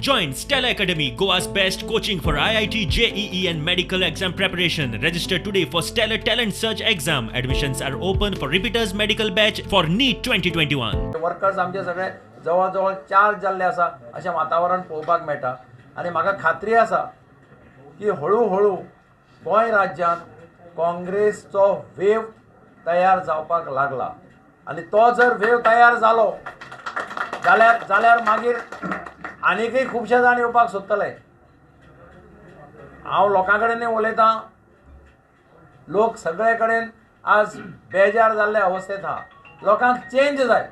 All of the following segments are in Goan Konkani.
Join Stellar Academy, Goa's best coaching for IIT, JEE, and medical exam preparation. Register today for Stellar Talent Search exam. Admissions are open for repeaters medical batch for NEET 2021. Workers आमचे सगळे जवळ जवळ चार्ज जाल्ले आसा अशें वातावरण पळोवपाक मेळटा आनी म्हाका खात्री आसा की हळू हळू गोंय राज्यांत काँग्रेसचो वेव तयार जावपाक लागला आनी तो जर वेव तयार जालो जाल्यार मागीर आनीकय खुबशे जाण येवपाक सोदतले. हांव लोकां कडेन उलयतां, लोक सगळे कडेन आज बेजार जाल्ले अवस्थेंत आहा. लोकांक चेंज जाय.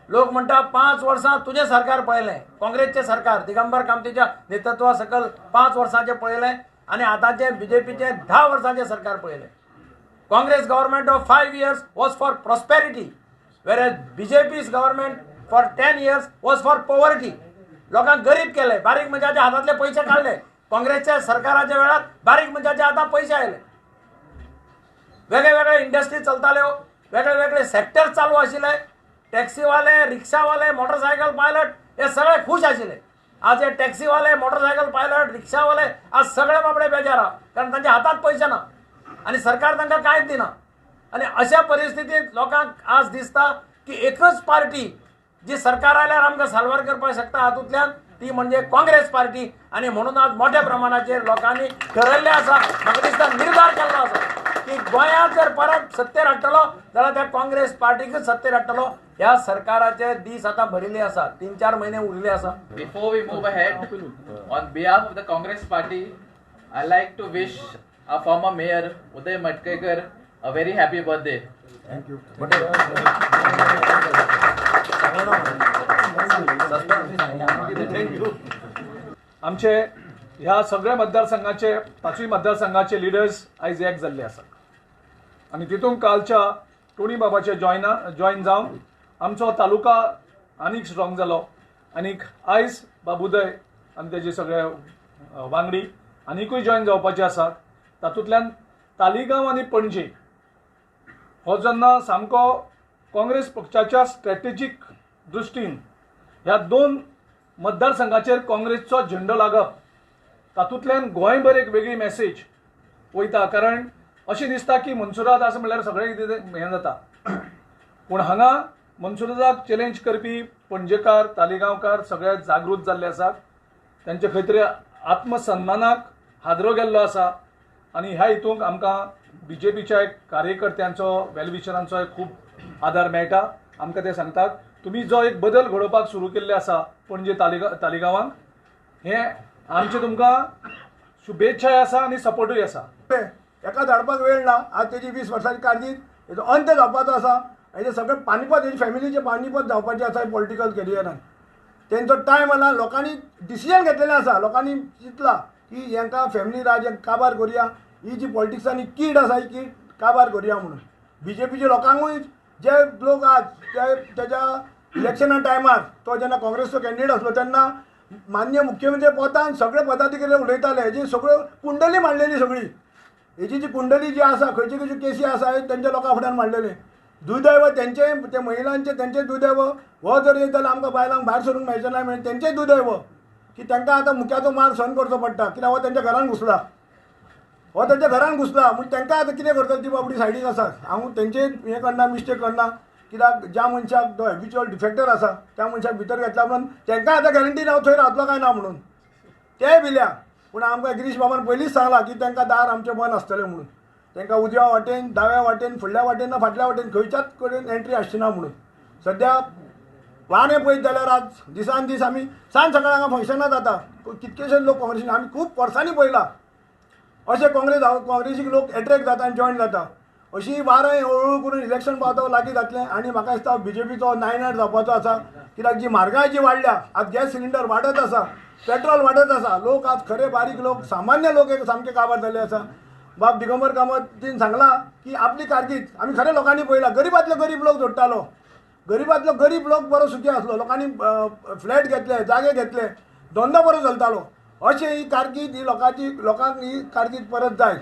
लोक म्हणटा 5 वर्सां तुजें सरकार पळयलें, काँग्रेसचें सरकार दिगंबर कामतीच्या नेतृत्वा सकयल 5 वर्सांचें पळयलें आनी आतांचें बीजेपीचें 10 वर्सांचें सरकार पळयलें. Congress government of 5 years was for prosperity, whereas BJP's government for 10 years was for poverty. लोकांक गरीब केले, बारीक मनशाच्या हातांतले पयशे काडले. काँग्रेसच्या सरकाराच्या वेळार बारीक मनशाच्या हातांत पयशे आयले. वेगळे वेगळे इंडस्ट्री चलताल्यो, वेगळे वेगळे सेक्टर चालू आशिल्ले. टॅक्सीवाले, रिक्षावाले, मोटरसायकल पायलट हे सगळे खूश आशिल्ले. आज हे टॅक्सीवाले, मोटरसायकल पायलट, रिक्षावाले आज सगळे बाबडे बेजार आहा, कारण तांच्या हातांत पयशे ना आनी सरकार तांकां कांयच दिना. आनी अशा परिस्थितींत लोकांक आज दिसता की एकच पार्टी जी सरकार आयल्यार आमकां साल्वार करपाक शकता हातूंतल्यान, ती म्हणजे काँग्रेस पार्टी. आनी म्हणून आज मोठ्या प्रमाणाचेर लोकांनी ठरयल्लें आसा, म्हाका दिसता निर्धार केल्लो आसा की गोंयांत जर परत सत्तेर हाडटलो जाल्यार त्या काँग्रेस पार्टीकच सत्तेर हाडटलो. ह्या सरकाराचे दीस आतां भरिल्ले आसा, 3-4 म्हयने उरिल्ले आसा. Before we move ahead, on behalf of the Congress party, I like to wish our former mayor Uday Madkaikar a very happy birthday. Thank you. आमचे ह्या सगळ्या मतदारसंघाचे 5 मतदारसंघाचे लिडर्स आयज एक जाल्ले आसात आनी तितूंत कालच्या टोणी बाबाचे जॉयन जावन आमचो तालुका आनीक स्ट्रॉंग जालो. आनीक आयज बाबुदय आनी तेजे सगळे वांगडी आनिकूय जॉयन जावपाचे आसात. तातूंतल्यान तालिगांव आनी पणजे हो जेन्ना सामको काँग्रेस पक्षाच्या स्ट्रॅटेजीक दृश्टीन ह्या 2 मतदारसंघाचेर काँग्रेसचो झेंडो लागप, तातूंतल्यान गोंयभर एक वेगळी मॅसेज वयता. कारण अशें दिसता की मनसुरात आसा म्हणल्यार सगळें कितें हें जाता, पूण हांगा मनसुराताक चॅलेंज करपी पणजेकार, तालिगांवकार सगळे जागृत जाल्ले आसात. तांचे खंय तरी आत्मसन्मानाक हादरो गेल्लो आसा आनी ह्या हितूंक आमकां बीजेपीच्या एक कार्यकर्त्यांचो, वेलविशरांचो एक खूब आदार मेळटा. आमकां ते सांगतात तुमी जो एक बदल घडोवपाक सुरू केल्ले आसा पणजे तालिगांवांक, हें आमचें तुमकां शुभेच्छाय आसा आनी सपोर्टूय आसा. एका धाडपाक वेळ ना. आज तेजी 20 वर्सांची कारकीर्द हेजो अंत जावपाचो आसा. हेजे सगळे पानिपत, हेजे फॅमिलीचे पानिपत जावपाचें आसा पॉलिटिकल करियरान. तेंचो टायम आला. लोकांनी डिसिजन घेतलेलें आसा, लोकांनी चिंतलां की हेंकां फॅमिली राज काबार करुया, ही जी पॉलिटिक्सांनी कीड आसा ही कीड काबार करुया म्हणून. बीजेपीच्या लोकांकूय जे लोक आज ते तेज्या इलेक्शना टायमार तो जेन्ना काँग्रेसचो कॅन्डिडेट आसलो तेन्ना मान्य मुख्यमंत्री पदान सगळे पदाधिकारी उलयताले. हेजी सगळ्यो कुंडली मांडलेली, सगळी हेजी जी कुंडली जी आसा, खंयची खंयची केसी आसा हे तेंच्या लोकां फुड्यान मांडलेले. दुर्दैव तेंचे, ते महिलांचे तेंचे दुर्दैव, हो जर येत जाल्यार आमकां बायलांक भायर सरूंक मेळचें ना म्हणून तेंचेय दुर्दैव की तांकां आतां मुक्याचो मार सहन करचो पडटा. कित्याक हो तेंच्या घरान घुसला, हो तेंच्या घरान घुसला म्हूण तांकां आतां कितें करतले ती बाबडी सायडीक आसा. हांव तेंचे हें करना, मिस्टेक करना, कित्याक ज्या मनशाक तो हॅबिच्युअल डिफेक्टर आसा त्या मनशाक भितर घेतल्या उपरांत तांकां आतां गॅरंटी ना थंय रावतलो काय ना म्हणून, तेय भिल्या. पूण आमकां गिरीश बाबान पयलींच सांगलां की तांकां दार आमचें बंद आसतलें म्हणून. तांकां उजव्या वाटेन, दाव्या वाटेन, फुडल्या वाटेन ना फाटल्या वाटेन खंयच्याच कडेन एंट्री आसची ना म्हणून. सद्या वारें पळयत जाल्यार आज दिसान दीस आमी सांज सकाळ हांगा फंक्शनां जाता, कितकेशे लोक काँग्रेसीन आमी खूब वर्सांनी पळयला अशें काँग्रेसीक लोक एट्रेक्ट जाता आनी जॉयन जाता. अशी वारें हळूहळू करून इलेक्शन पावता लागीं जातलें आनी म्हाका दिसता बीजेपीचो 9 जावपाचो आसा. कित्याक जी म्हारगाय जी वाडल्या, आज गॅस सिलिंडर वाडत आसा, पेट्रोल वाडत आसा, लोक आज खरे बारीक लोक, सामान्य लोक एक सामके काबार जाल्ले आसा. बाब दिगंबर कामतीन सांगलां की आपली कारकीर्द आमी खरे लोकांनी पळयला, गरिबांतलो गरीब लोक जोडटालो, गरिबांतलो गरीब लोक बरो सुखी आसलो, लोकांनी फ्लॅट घेतले, जागे घेतले, धंदो बरो चलतालो. अशें ही कारकीर्द ही लोकांची, लोकांक ही कारकीर्द परत जाय.